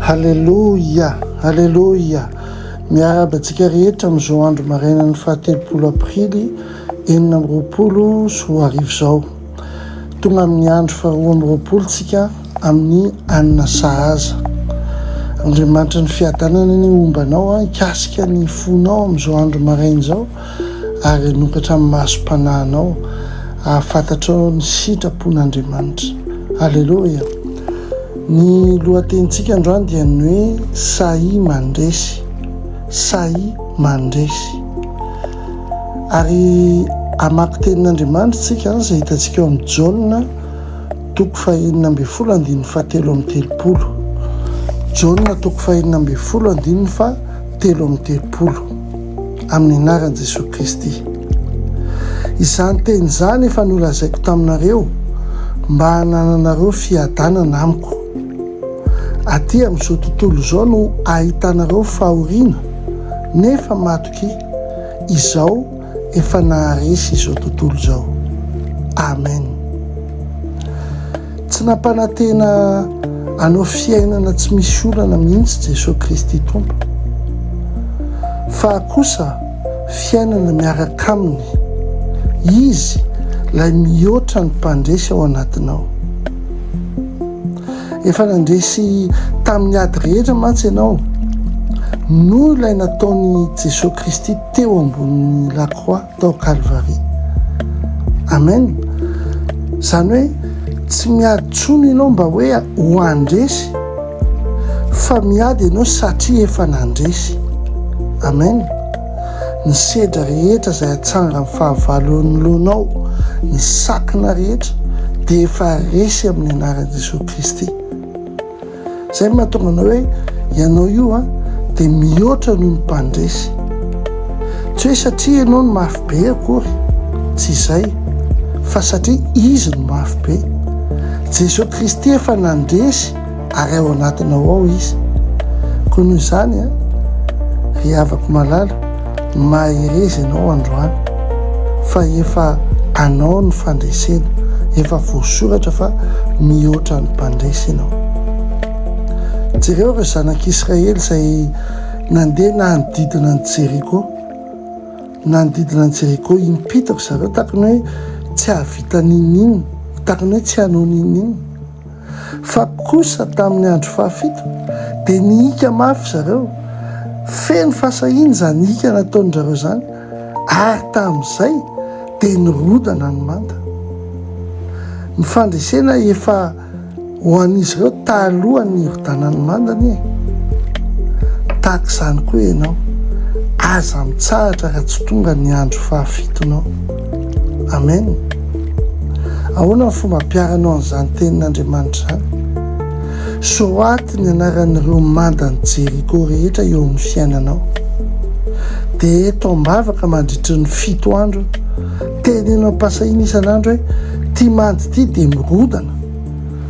Haleloia! Haleloia! Miarahaba antsika rehetra amin'izao andro marainan'ny fahatelopolo aprily 2026 izao. Tonga amin'ny andro faharoa amby roapolo tsika amin'ny hanina sahaza. Andriamanitry ny fiadanana anie homba anao hikasika ny fonao amin'izao andro maraina izao ary hanokatra ny masom-panahinao hahafantatrao ny sitrapon'Andriamanitra. Aleloia! Ny lohatenintsika androany dia ny hoe Sahia mandresy. Sahia mandresy. Ary hamaky tenin'Andriamanitra isika izay hitantsika ao amin'ny Jaona toko fahenina ambin'ny folo andininy fahatelo amby telopolo. Jaona toko fahenina ambin'ny folo andininy fahatelo amby telopolo. Amin'ny anaran'i Jesoa Kristy. Izany teny izany efa nolazaiko taminareo mba hanananareo fiadanana amiko. Aty amin'izao tontolo izao no ahitanareo fahoriana, nefa matokia, Izaho efa naharesy izao tontolo izao. Amen. Tsy nampanantena anao fiainana tsy misy olana mihitsy Jesoa Kristy Tompo, fa kosa fiainana miaraka Aminy, Izy ilay mihoatra ny mpandresy ao anatinao. Efa nandresy tamin'ny ady rehetra mantsy ianao noho ilay nataon'i Jesoa Kristy teo ambonin'ny la croix tao Kalvary. Amen. Izany hoe tsy miady intsony ianao mba hoe ho handresy fa miady ianao satria efa nandresy. Amen. Ny sedra rehetra izay atsangan'ny fahavalo eo anoloanao, ny sakana rehetra dia efa resy amin'ny anaran'i Jesoa Kristy. Izay no mahatonga anao hoe ianao io an dia mihoatra noho ny mpandresy. Tsy hoe satria ianao no mafy be akory, tsy izay, fa satria Izy no mafy be. Jesoa Kristy efa nandresy ary ao anatinao ao Izy. Koa noho izany an, ry havako malala, mahereza ianao androany, fa efa anao ny fandresena, efa voasoratra fa mihoatra ny mpandresy ianao. Jereo ireo zanak'Israely izay nandeha nanodidina an'i Jeriko. Nanodidina an'i Jeriko impito ry zareo, tahaka ny hoe tsy hahavita n'inon'inona, tahaka ny hoe tsy hanao n'inon'inona. Fa kosa tamin'ny andro fahafito dia nihika mafy zareo, feno fahasahiana izany hika nataon-dRareo izany, ary tamin'izay dia nirodana ny manda. Ny fandresena efa ho an'izy ireo talohan'ny nirodanan'ny manda anie. Tahaka izany koa ianao, aza mitsahatra raha tsy tonga ny andro fahafitonao. Amen. Ahoana ny fomba ampiharanao an'izany tenin'Andriamanitra izany? Soraty ny anaran'ireo mandan'i Jeriko rehetra eo amin'ny fiainanao. Dia eto am-bavaka mandritry ny fito andro, teneno am-pahasahiana isan'andro hoe, Ity manda ity dia mirodana,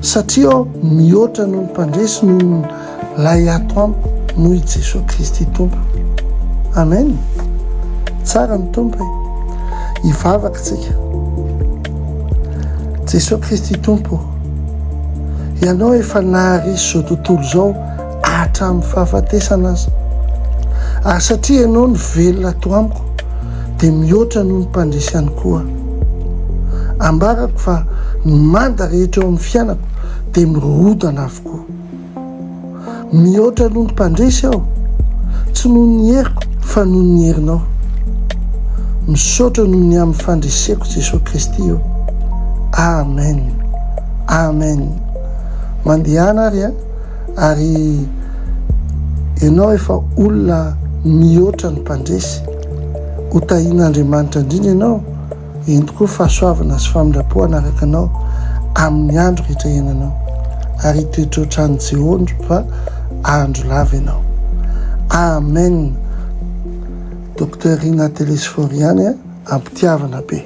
satria aho mihoatra noho ny mpandresy noho ny Lay ato amiko noho i Jesoa Kristy Tompo. Amen! Tsara ny Tompo e! Hivavaka tsika. Jesoa Kristy Tompo ô, Ianao efa naharesy izao tontolo izao hatramin'ny fahafatesana aza. Ary satria Ianao no velona ato amiko dia mihoatra noho ny mpandresy ihany koa aho. Ambarako fa ny manda rehetra eo amin'ny fiainako dia mirodana avokoa. Mihoatra noho ny mpandresy aho, tsy noho ny heriko fa noho ny herinao. Misaotra noho ny amin'ny fandreseko Jesoa Kristy ô. Amen. Amen. Mandehana ary a, ary ianao efa olona mihoatra ny mpandresy. Ho tahian'Andriamanitra indrindra ianao. Ento koa fahasoavana sy famindram-po hanaraka anao amin'ny andro rehetra iainanao, ary hitoetra eo an-tranon'i Jehovah andro lava ianao. Amen! Docteur Rina Telesphore ihany a, am-pitiavana be.